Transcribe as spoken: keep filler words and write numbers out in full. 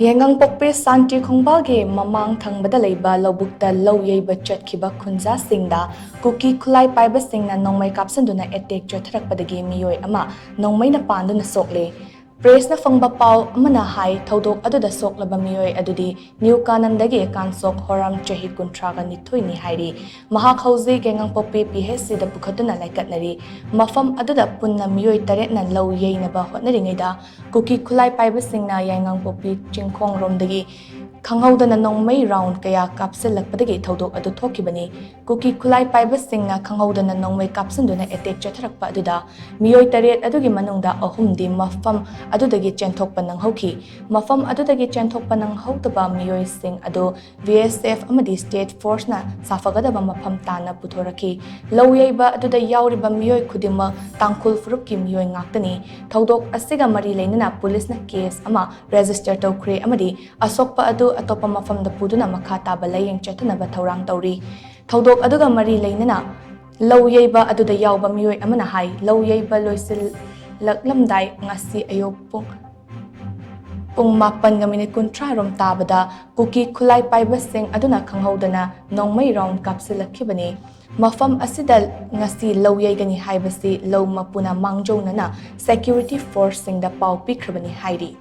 ꯌꯥꯏꯉꯪꯄꯣꯛꯄꯤ ꯁꯥꯟꯇꯤ ꯈꯣꯡꯕꯥꯜꯒꯤ ꯃꯃꯥꯡ ꯊꯪꯕꯗ ꯂꯩꯕ ꯂꯧꯕꯨꯛꯇ ꯂꯧ ꯌꯩꯕ ꯆꯠꯈꯤꯕ ꯈꯨꯟꯖꯥꯁꯤꯡꯗ ꯀꯨꯀꯤ ꯈꯨꯠꯂꯥꯏ ꯄꯥꯏꯕꯁꯤꯡꯅ ꯅꯣꯡꯃꯩ ꯀꯥꯞꯁꯤꯟꯗꯨꯅ ꯑꯦꯇꯦꯛ ꯆꯠꯊꯔꯛꯄꯗꯒꯤ ꯃꯤꯑꯣꯏ ꯑꯃ ꯅꯣꯡꯃꯩꯅ ꯄꯥꯟꯗꯨꯅ ꯁꯣꯛꯂꯦ꯫ ꯄ꯭ꯔꯦꯁꯅ ꯐꯪꯕ ꯄꯥꯎ ꯑꯃꯅ ꯍꯥꯏ, ꯊꯧꯗꯣꯛ ꯑꯗꯨꯗ ꯁꯣꯛꯂꯕ ꯃꯤꯑꯣꯏ ꯑꯗꯨꯗꯤ ꯅ꯭ꯌꯨ ꯀꯥꯅꯟꯗꯒꯤ ꯀꯥꯟꯁꯣꯛ ꯍꯣꯔꯥꯝ, ꯆꯍꯤ ꯀꯨꯟꯊ꯭ꯔꯥꯒ ꯅꯤꯊꯣꯏꯅꯤ ꯍꯥꯏꯔꯤ꯫ ꯃꯍꯥꯛ ꯍꯧꯖꯤꯛ ꯌꯥꯏꯉꯪꯄꯣꯛꯄꯤ ꯄꯤ ꯑꯩꯆ ꯁꯤꯗ ꯄꯨꯈꯠꯇꯨꯅ ꯂꯥꯏꯀꯠꯅꯔꯤ꯫ ꯃꯐꯝ ꯑꯗꯨꯗ ꯄꯨꯟꯅ ꯃꯤꯑꯣꯏ ꯇꯔꯦꯠꯅ ꯂꯧ ꯌꯩꯅꯕ ꯍꯣꯠꯅꯔꯤꯉꯩꯗ ꯀꯨꯀꯤ ꯈꯨꯠꯂꯥꯏ ꯄꯥꯏꯕꯁꯤꯡꯅ ꯌꯥꯏꯉꯪꯄꯣꯛꯄꯤ ꯆꯤꯡꯈꯣꯡꯔꯣꯝꯗꯒꯤ ꯈꯪꯍꯧꯗꯅ ꯅꯣꯡꯃꯩ ꯔꯥꯎꯟ ꯀꯌꯥ ꯀꯥꯞꯁꯤꯜꯂꯛꯄꯗꯒꯤ ꯊꯧꯗꯣꯛ ꯑꯗꯨ ꯊꯣꯛꯈꯤꯕꯅꯤ꯫ ꯀꯨꯀꯤ ꯈꯨꯠꯂꯥꯏ ꯄꯥꯏꯕꯁꯤꯡꯅ ꯈꯪꯍꯧꯗꯅ ꯅꯣꯡꯃꯩ ꯀꯥꯞꯁꯤꯟꯗꯨꯅ ꯑꯦꯇꯦꯛ ꯆꯠꯊꯔꯛꯄ ꯑꯗꯨꯗ ꯃꯤꯑꯣꯏ ꯇꯔꯦꯠ ꯑꯗꯨꯒꯤ ꯃꯅꯨꯡꯗ ꯑꯍꯨꯝꯗꯤ ꯃꯐꯝ ꯑꯗꯨꯗꯒꯤ ꯆꯦꯟꯊꯣꯛꯄ ꯅꯪꯍꯧꯈꯤ꯫ ꯃꯐꯝ ꯑꯗꯨꯗꯒꯤ ꯆꯦꯟꯊꯣꯛꯄ ꯅꯪꯍꯧꯗꯕ ꯃꯤꯑꯣꯏꯁꯤꯡ ꯑꯗꯨ ꯕꯤ ꯑꯦꯁ ꯑꯦꯐ ꯑꯃꯗꯤ ꯁ꯭ꯇꯦꯠ ꯐꯣꯔꯁꯅ ꯁꯥꯐꯒꯗꯕ ꯃꯐꯝ ꯇꯥꯟꯅ ꯄꯨꯊꯣꯔꯛꯈꯤ꯫ ꯂꯧ ꯌꯩꯕ ꯑꯗꯨꯗ ꯌꯥꯎꯔꯤꯕ ꯃꯤꯑꯣꯏ ꯈꯨꯗꯤꯡꯃꯛ ꯇꯥꯡꯈꯨꯜ ꯐꯨꯔꯨꯞꯀꯤ ꯃꯤꯑꯣꯏ ꯉꯥꯛꯇꯅꯤ꯫ ꯊꯧꯗꯣꯛ ꯑꯁꯤꯒ ꯃꯔꯤ ꯂꯩꯅꯅ ꯄꯨꯂꯤꯁꯅ ꯀꯦꯁ ꯑꯃ ꯔꯦꯖꯤꯁꯇꯔ ꯇꯧꯈ꯭ꯔꯦ ꯑꯃꯗꯤ ꯑꯁꯣꯛꯄ ꯑꯗꯨ ꯑꯇꯣꯞꯄ ꯃꯐꯝꯗ ꯄꯨꯗꯨꯅ ꯃꯈꯥ ꯇꯥꯕ ꯂꯥꯌꯦꯡ ꯆꯠꯊꯅꯕ ꯊꯧꯔꯥꯡ ꯇꯧꯔꯤ꯫ ꯊꯧꯗꯣꯛ ꯑꯗꯨꯒ ꯃꯔꯤ ꯂꯩꯅꯅ ꯂꯧ ꯌꯩꯕ ꯑꯗꯨꯗ ꯌꯥꯎꯕ ꯃꯤꯑꯣꯏ ꯑꯃꯅ ꯍꯥꯏ, ꯂꯧ ꯌꯩꯕ ꯂꯣꯏꯁꯤꯜꯂꯛꯂꯝꯗꯥꯏ ꯉꯁꯤ ꯑꯌꯨꯛ ꯄꯨꯡ ꯄꯨꯡ ꯃꯥꯄꯟꯒ ꯃꯤꯅꯤꯠ ꯀꯨꯟꯊ꯭ꯔꯥ ꯔꯣꯝ ꯇꯥꯕꯗ ꯀꯨꯀꯤ ꯈꯨꯠꯂꯥꯏ ꯄꯥꯏꯕꯁꯤꯡ ꯑꯗꯨꯅ ꯈꯪꯍꯧꯗꯅ ꯅꯣꯡꯃꯩ ꯔꯥꯎꯟ ꯀꯥꯞꯁꯤꯜꯂꯛꯈꯤꯕꯅꯤ꯫ ꯃꯐꯝ ꯑꯁꯤꯗ ꯉꯁꯤ ꯂꯧ ꯌꯩꯒꯅꯤ ꯍꯥꯏꯕꯁꯤ ꯂꯧ ꯃꯄꯨꯅ ꯃꯥꯡꯖꯧꯅꯅ ꯁꯦꯀ꯭ꯌꯨꯔꯤꯇꯤ ꯐꯣꯔꯁꯁꯤꯡꯗ ꯄꯥꯎ ꯄꯤꯈ꯭ꯔꯕꯅꯤ ꯍꯥꯏꯔꯤ꯫